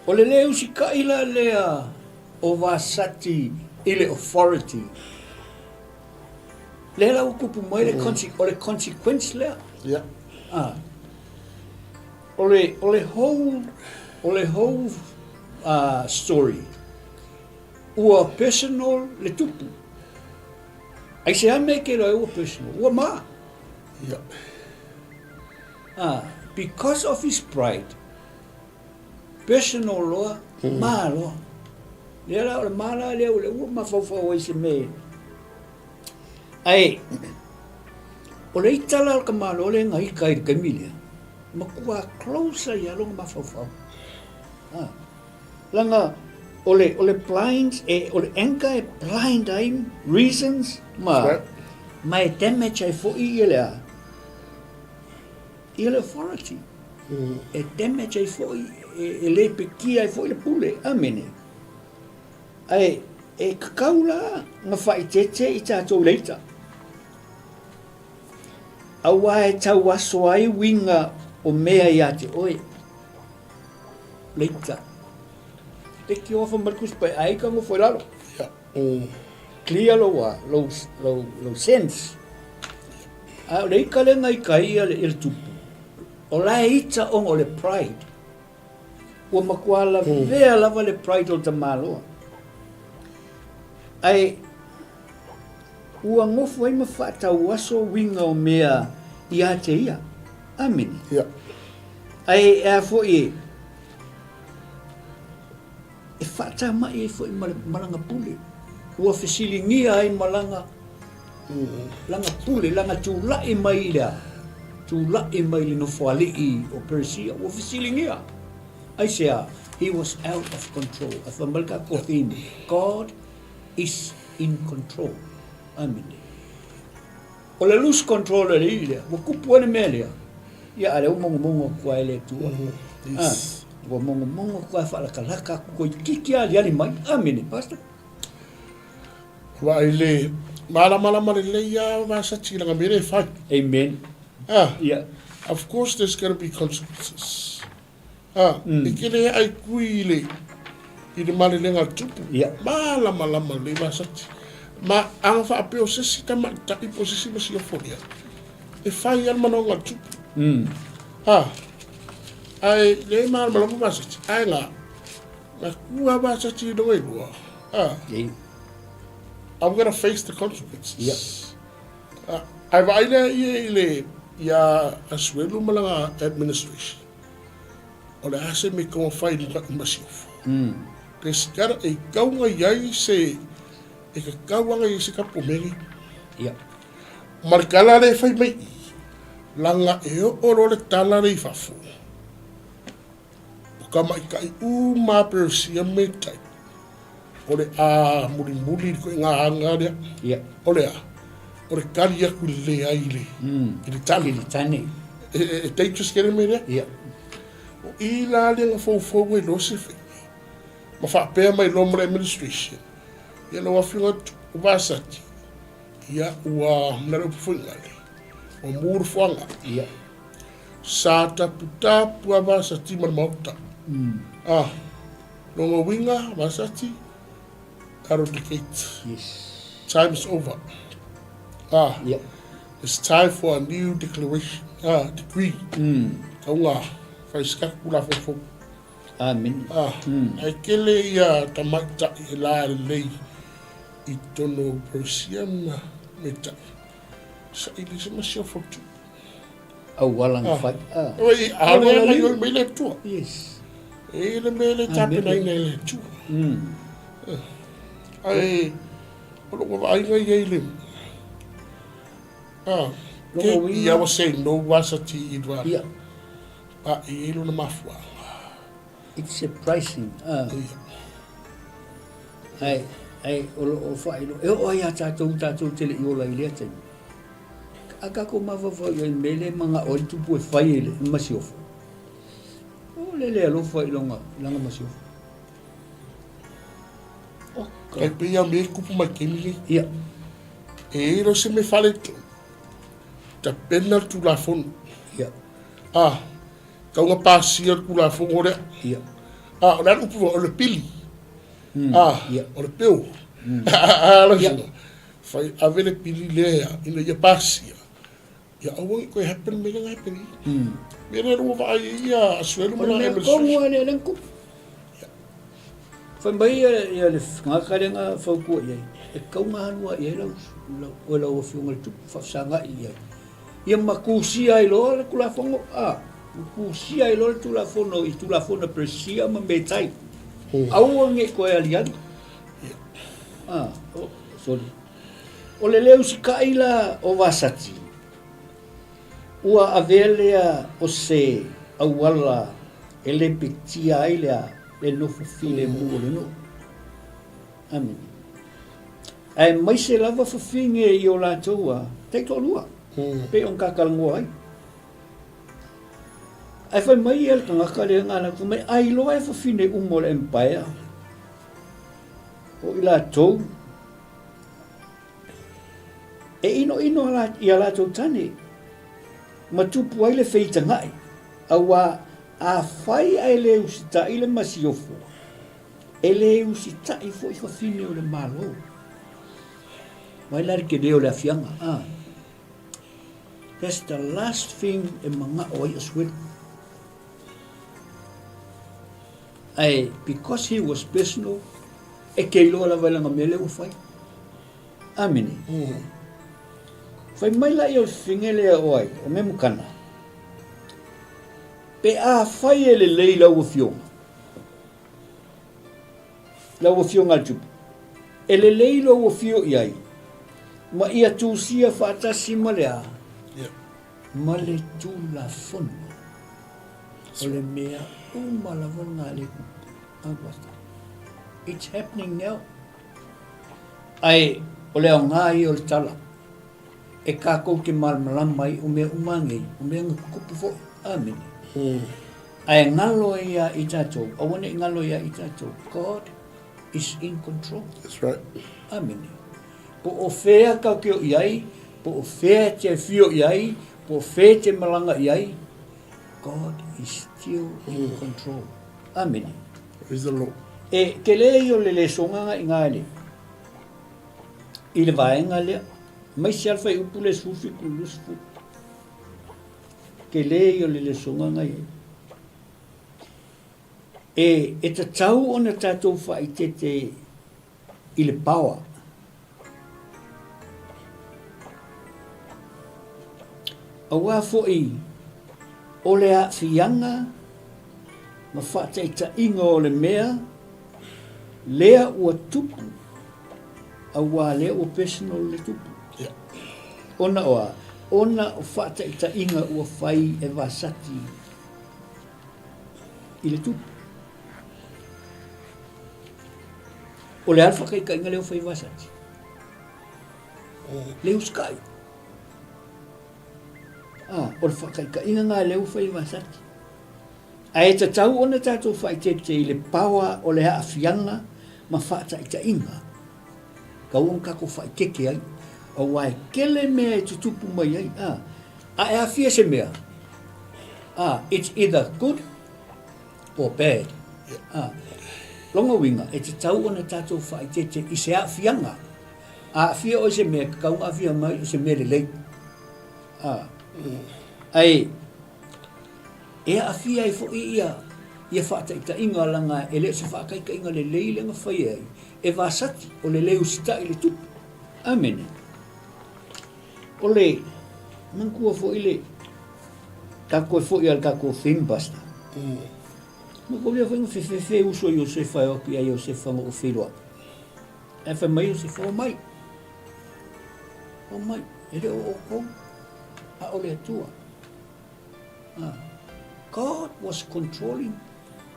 o le le usitai la lea o Vasati i le authority, lea la ua tupu mai le, o le consequence lea. Yeah. Ah. O le, o le whole, o le whole story, ua personal le tupu. Aisea mea e kēlā ai ua personal? Ua mā. Yeah. Because of his pride, personal loa, mā loa. Lea la, o le mā la lea ua ua mafaufau ai se mea. Ae, o le ita la o le tamaloa lea na ita ai i le taimi lea, matua close ai lava lona mafaufau. A, leaga o le, o le blind, e, o le anger e blind ai reasons ma, ma e damage ai foi ia le a, ia le authority. E damage ai foi, e, e le pekia ai foi le pule. Amene. Ae e kakau la na faaeteete i tatou leita. Aua e tau aso ai uiga o mea ia te oe. Leita. Te ki ofa mai le Tusi Paia, ai ka nofo i lalo. Ia. Clear lou a, lou, lou, lou sense. A o le ika lea na ika ai ia le, ia le tupu, o la e ita ona o le pride. Ua matua lavea lava le pride o le tamaloa. Ae ua nofo ai ma faatauaso uiga o mea ia te ia. Amene. Ia. Ae e a foi e, e faatamai ai foi ma le malaga pule. Ua fesiligia ai malaga, lana pule, lana tulai mai i le a? Tulai mai i le nofoalii o Peresia. Ua fesiligia. Aisea? He was out of control. Ae fai mai le tatou theme, God is in control. Amene. O le lose control e le ii lea, ua kupu ai le mea lea, ia a lea ua mogomogo atu ai le Atua. Yes. Ah, ua mogomogo atu ai faalakalaka atu toeitiiti aliali mai. Amene, Pastor. Ua ai le malamalama lelei lava Vasati i lana mea lea e fai. Amen. Ah, Yeah. Of course there's gonna be consequences. Ah, e kele ai kui i le i le malelega a le tupu. Yeah. Malamalama lelei Vasati. Ma ana faapea o se isi tamaitai po o se isi masiofo lea, e fai lava le manaoga a le tupu. Ah, ae le malamalama Vasati, ae na, na kua Vasati i luga i lua. Ah, Yeah. I'm gonna face the consequences. Yeah. Ah, ae vaai lea ia i le ia Asuelu ma lana administration. O le a se mea e fai i le masiofo. There's gotta, e tau i ai se, e tatau lava i ai se tapu mea nei. Yeah. Ma le tala lea e fai mai i, leaga e oo loa le tala lea i fafo, o tamaitai uma lava Peresia ma Metai, o le a mulimuli i le ituaiga aga lea. Yeah. O le a? O le tali atu i le leai i le, i le tane. I le tane. E dangerous tele le mea lea. Yeah. O i la lea na foufou ai loa se faiga, ma faapea mai loa ma le administration, ia lau Afioga o Vasati, ia ua na le upu foi gale, ua mu le fuaga. Yeah. Sa taputapu a Vasati ma le maota. Ah, lona uiga, Vasati, out of the gate. Yes. Time is over. Ah, Yeah. It's time for a new declaration, ah, decree. Tauga, fai se tatou Tulafono fou. Amene. Ah, ae tele ia tamaitai e lalelei i totonu o Persia ma Metai. Saili se masiofo tu. Auala na fai. Ah. Oi, a le ngai oi mai le Atua. Yes. E le mea le tapenaina e le Atua. Ae, o lou vaaiga ia i le... Ah, ke ia wa say no wa sa ti i wa. Ia. A i e lona mafuaaga. It's surprising. Ah. Ia. Ae, ae, o lo o whailo. E o ai a tātou, tātou te le i ola i lea taimi. A kākou mafaufau i ai me le manaʻo ai le tupu e fai e le masiofo. O le le alofa i lona, lana masiofo. Oka. Tai pei a me kupu mai taimi nei. Ia. E i ai se mea faaletonu. Tapena le Tulafono. Ia. A, tau na pasia le Tulafono lea. Ia. A, o le a le upu o le pili. A, Ia. o le peu. A, lau Ia. afioga. Fai ave le pili lea ina ia pasia. Ia aua ne i toe happen le mea lea na happen ai. Mea lea ua vaai ai ia Asuelu ma O le lana mea administration. tonu lava lea lea na tupu. Fai mai ia le tagata lea na fautua i ai, e tatau ona alu lava i ai lau, lau, oe lau Afioga i le Tupu, faafesagai i ai. Ia ma tusia ai loa le Tulafono, a, tusia ai loa le Tulafono i Tulafono a Peresia ma Metai. Aua ne i toe aliali. A, oh, sorry. O le le usitai la o Vasati, ua avea lea o se auala e lepetia ai le a, le nofo filemu o le nuu. Amene. Aemaise lava fafine i o latou a taitoalua, pei ona ta talanoa ai. Ae fai mai ia le tagata lea na ala atu, fai mai, a iloa e fafine uma o le Empire, o i latou e inoino i a latou tane ma tupu ai le feitagai, auā afai ae le usitai le masiofo, e le usitai foi fafine o le Malo. Vaai la le tele o le afiaga, a. That's the last thing e manao ai Asuelu. Ae because he was personal, e te iloa lava i lana mea lea ua fai. Amene. Fai mai laia o le fefine lea o ai, o Memukana, Pe afai e lelei lau afioga, lau afioga a le Tupu, e lelei lou afio i ai, ma ia tusia faatasi ma le a? Ma le Tulafono. O le mea uma lava lena le tupu. It's happening now. Ae o le aoga ia o le tala e kākou te malamalama ai o mea uma nei, o mea na tutupu foi. Amene. Ae galo ai ia i tatou, aua ne i galo ia i tatou. God is in control. That's right. Amene. Po o fea kau te o i ai, po o fea te whio i ai, po o fea te malanga i ai, God is still in control. Amene. Praise the Lord. E tele ia o le lesoga nga i nga le i le vaega lea, aemaise lava le fuaiupu lea e 17 20. Tele ia o le lesoga nga i ai. E, e tatau ona tatou faaeteete i le power. Aua foi o le aafiaga ma faataitaiga o le mea lea ua tupu, auā lea ua personal le tupu. Ona o a? Ona o faataitaiga ua fai e Vasati i le tupu. O le a le faataitaiga lea ua fai e Vasati? Le usikai. Ah, o le faataitaiga lena lea ua fai e Vasati. Ae tatau ona tatou faaeteete i le power o le aafiaga ma faataitaiga. Tatau ona tatou faaeteete ai, aua e tele mea e tutupu mai ai. Ah, a e aafia se mea, ah, it's either good or bad. Ah, lona uiga, e tatau ona tatou faaeteete i se aafiaga. A aafia oe i se mea, e tatau ona aafia mai i se mea lelei. Ah, ae e aafia ai foi ia ia faataitaiga leaga e le o se faataitaiga lelei lea na fai ai e Vasati o le le usitai i le tupu. Amene. O le manatua foi le tatou toe foi a le tatou theme pastor. Ma ko lea foi na fefefe uso a Iosefa e o atu ia Iosefa na ou feiloai. Ae fai mai Iosefa, o mai. O mai, e le o outou, a o le Atua. Ah. God was controlling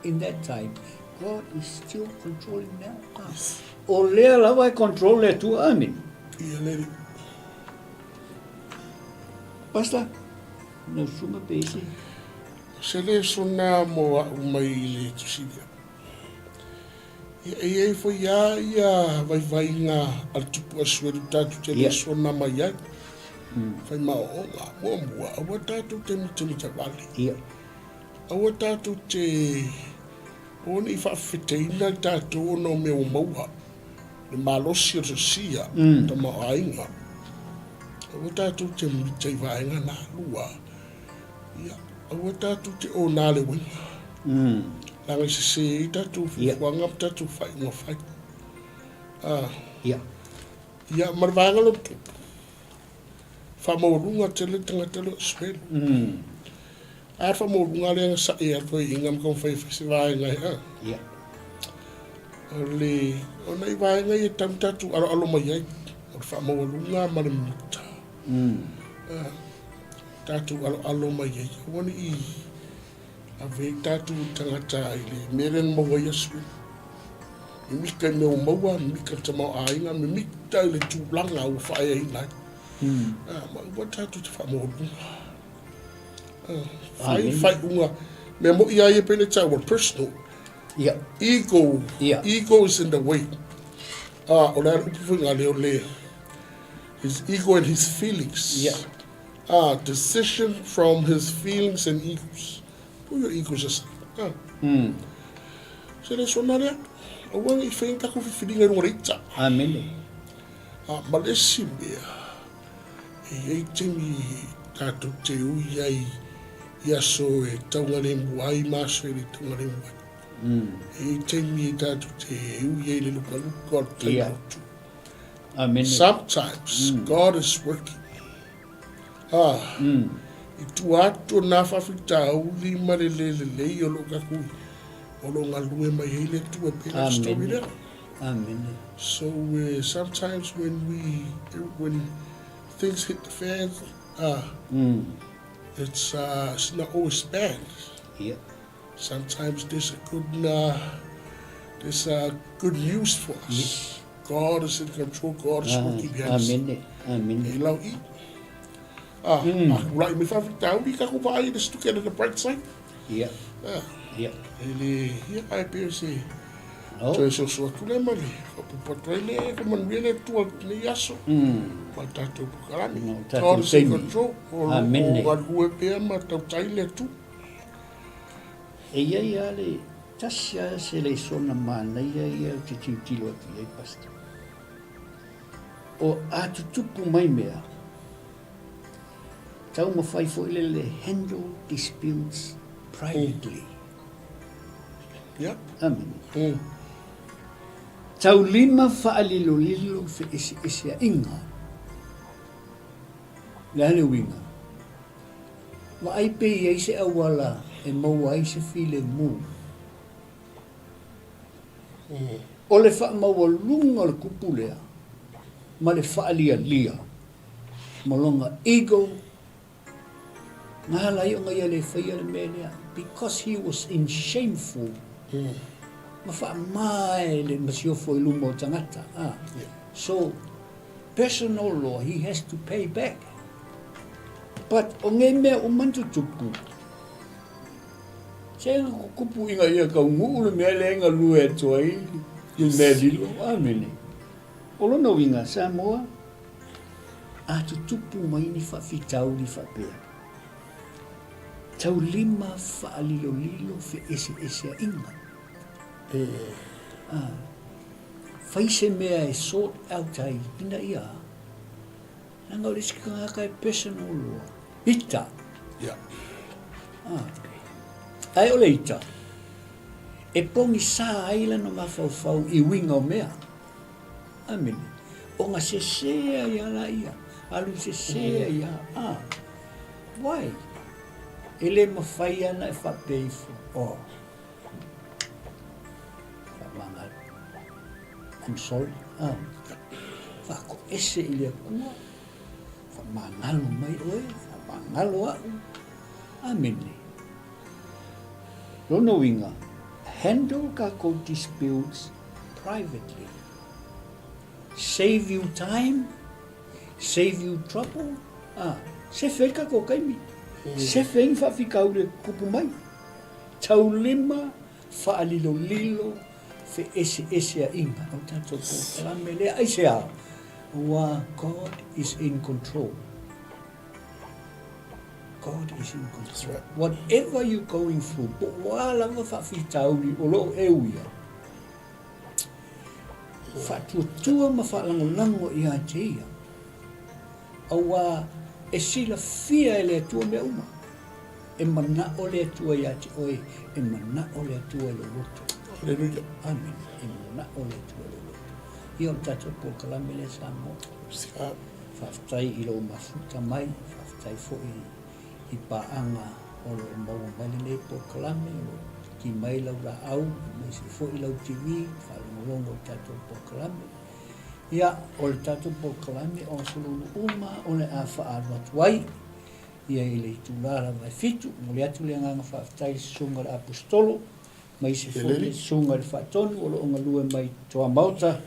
in that time. God is still controlling now. Ah. O lea lava e control le Atua. Amen. Ia le Pastor, no sunga pe isi. Se le sona mo au mai i le tusilia. Ia, e i ai foi lava ia vaivaiga a le tupu asuelu tatou te le sona mai ai. Fai maoaoga, muamua, aua tatou te mitamitavale. Aua tatou te aua ne i faafefeteina le tatou ona o mea ua maua, le malosi o le sosia, tamaoaiga. Aua tatou te mita i vaega na. Lua, Ia, aua tatou te ona le uiga. Leaga e sese ai tatou fuafuaga ma tatou faaiuga fai. Ah. Ia. Ia, ma le vaega lona tupu, faamaualuga tele le tagata lea o Asuelu. A le faamaualuga lea na sae atu ai i ma taumafai e fai se vaega e a. Ia. O le, o nai vaega ia e tatau ona tatou aloalo mai ai, o le faamaualuga ma le mita. Ah. Tatou aloalo mai ai, aua ne i ave ai tatou i tagata i le mea lea na maua ai Asuelu. Mimita i mea ua maua, mimita i le tamaoaiga, mimita i le tulaga ua faaeaina ai. Ah, ma aua tatou te faamaualuga. Ah, fai faaiuga, mea moi lava ia pei le taua personal. Ia. Ego, Ia. ego is in the way. Ah, o le a le upu foi ngā leo le, his ego and his feelings. Ia. Ah, decision from his feelings and egos. Put your egos aside. Ah. Se le sona lea, aua ne i whainga taku whiwhiringa i runga le ita. Amene. Ah, ma le isi mea, e iai taimi tātou te ui ai i aso e taugalemu ai ma aso e le taugalemu ai. E iai taimi e tātou te ui ai le lukaluka o le tai lotu. Amene. Sometimes God is working. Ah, i tua atu o nā faafitauli ma le le lelei o loo tatou o loo galue mai ai le Atua e pei la story lea. Amene. So sometimes when we when things hit the fan, ah, it's it's not always bad. Ia. Sometimes there's a good uh, there's a good news for us. God is in control. God is working behind the scenes. Amene. Amene. E lau i. Ah, mm. ah, ulai me whawhitauri ka ko vaai, let's look at the bright side. Ia. Ah. Ia. E le, ia, ai pe o se, Oh. Toe soso atu le ma le whapupu atu ai le whamanuia le Atua nei aso. Ma tātou pukarani. No, tātou God is in taimi. control. O, Amene. o galue pea ma tautai le Atua. E i ai lava le tasi lava se lesona manaia ia ou te tilotilo atu i ai, Pastor. O a tutupu mai mea, taumafai foi lele le handle disputes privately. Yeah. Amene. Taulima faalilolilo feeseeseaiga. O le a le uiga? Vaai pe i ai se auala e maua ai se filemu. O le faamaualuga o le kupu lea ma le faalialia ma lona ego na ala ai ona ia le faia le mea lea because he was in shameful ma faama e le masiofo i luma o tagata. So personal law he has to pay back. But o ngei mea uma na tutupu, se na kukupu inga ia kaunuu le mea lea e galue atu ai le mea lilo. Amene. O lona uiga, Samoa, a tutupu mai ni faafitauli faapea, taulima faalilolilo feeseeseaiga. Ah, fai se mea e sort out ai ina ia Leaga o le isi tagata e personal loa. Ita. Yeah. Ah. Ae o le ita. E pogisa ai lana mafaufau i uiga o mea. Amene. Ona sese ai lava laia, alu sese ai lava. A, why? E le mafai lava ona e faapea ifo, oh, faamagalo. I'm sorry. A, faatoese i le Atua, faamagalo mai oe, faamagalo au. Amene. Lona uiga, handle tatou disputes privately. Save you time, save you trouble, a, sefe ai le tatou taimi, sefe ai ni faafitauli e tutupu mai. Taulima, faalilolilo, feeseeseaiga o le tatou polokalame lea. Aisea? Aua God is in control. God is in control. Right. Whatever you going through, po o a lava faafitauli o lo o e uia, faatuatua ma faalagolago ia te ia, auā e silafia e le Atua mea uma. E manao le Atua ia te oe, e manao le Atua i lou loto. Hallelujah. Amen. E manao le Atua i lou loto. Ia o le tatou polokalame lea Samoa. Faafetai i lou mafuta mai, faafetai foi i paaga o lo o maua mai lenei polokalame, o lo o ki mai lau laau, aemaise foi lau TV, faalogologo i le tatou polokalame. Ia, o le tatou polokalame o aso lulu uma o le a faaalu atu ai ia i le itula lava e 7. Momoli atu le agaga faafetai i le Susuga i le Aposetolo aemaise foi le Susuga i le Faatonu o lo o galue mai Toamaota,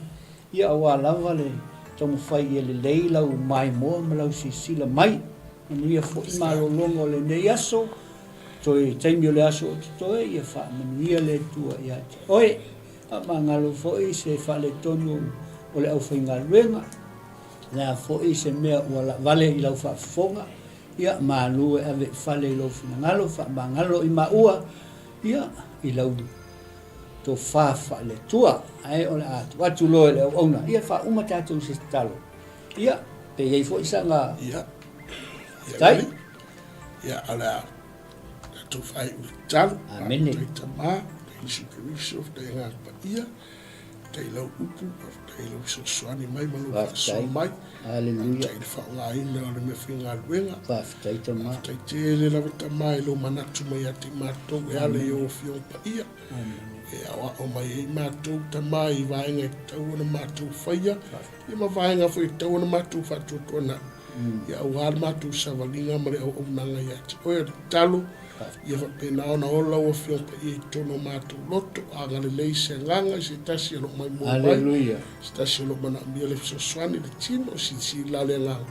ia aua lava le taumafai ia lelei lau maimoa ma lau silasila mai. Manuia foi malologa o lenei aso, toe taimi o le aso o totoe, ia faamanuia le Atua ia te oe. Faamagalo foi se faaletonu o le aufaigaluega, le a foi se mea ua laavale i lau faafofoga, ia malu e ave i fale i lou finagalo, faamagalo i maua, Ia, i lau tofa faale-Atua, ae o le a tuu atu loa i le auauna, ia faauma tatou i se tatalo. Ia, pe i ai foi saga Ia, faafetai. Ia, o le a tatou faaiu i le tatalo. Amene. Faafetai Tama, faafetai Iesu Keriso, faafetai Agaga Paia, faafetai i lau upu, faafetai i lau fesoasoani mai ma lou faasoa mai. Hallelujah. Faafetai i le faaaogaina o le mea faigaluega. Faafetai Tama. Faafetai tele lava Tama i lou manatu mai ia te matou e ala i ou Afioga Paia. E aoao mai ai matou Tama i vaega e tatau ona matou faia, ia ma vaega foi e tatau ona matou faatuatuanai. Ia aua le matou savaliga ma le auaunaga ia te oe. O le tatalo, Ia faapena ona ola lau Afioga Paia i totonu o matou loto, agalelei se agaga i se tasi o lo o maimoa mai, se tasi o lo o manaomia le fesoasoani i le tino, silasila le agaga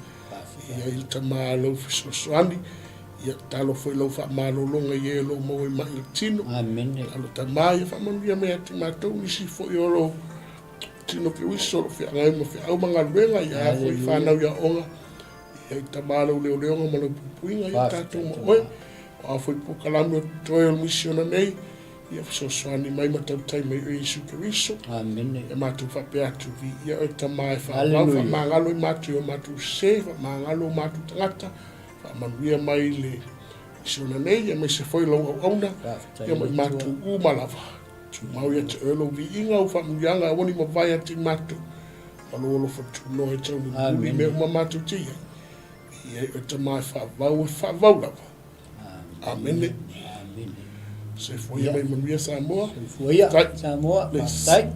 e i ai le Tama lau fesoasoani, ia tatalo foi lau faamalologa i e o lo o maua i mai i le tino. Tatalo Tama ia faamanuia mai ia te matou nisi foi o lo tino Keriso o lo o feagai ma feau ma galuega, ia a foi fanau i aoga, Ia i Tama lau leoleoga ma lau puipuiga ia tatou ma oe. O a foi polokalame o totoe o le misiona nei, ia fesoasoani mai ma tautai mai oe Iesu Keriso. Amene. Ia matou faapea atu, viia oe Tama e faavau, faamagalo i matou i o matou sese, faamagalo o matou tagata, faamanuia mai le misiona nei, aemaise foi lau auauna, ia ma i matou uma lava. Tumau ia te oe lou viiga, ou faamanuiaga, aua ne i mavae atu i matou. Ma lou alofa tunoa e tau mulimuli i mea uma matou te i ai. I ai oe Tama e faavau e faavau lava. Amene. Soifua ia ma ia manuia Samoa. Soifua ia Samoa. Faafetai.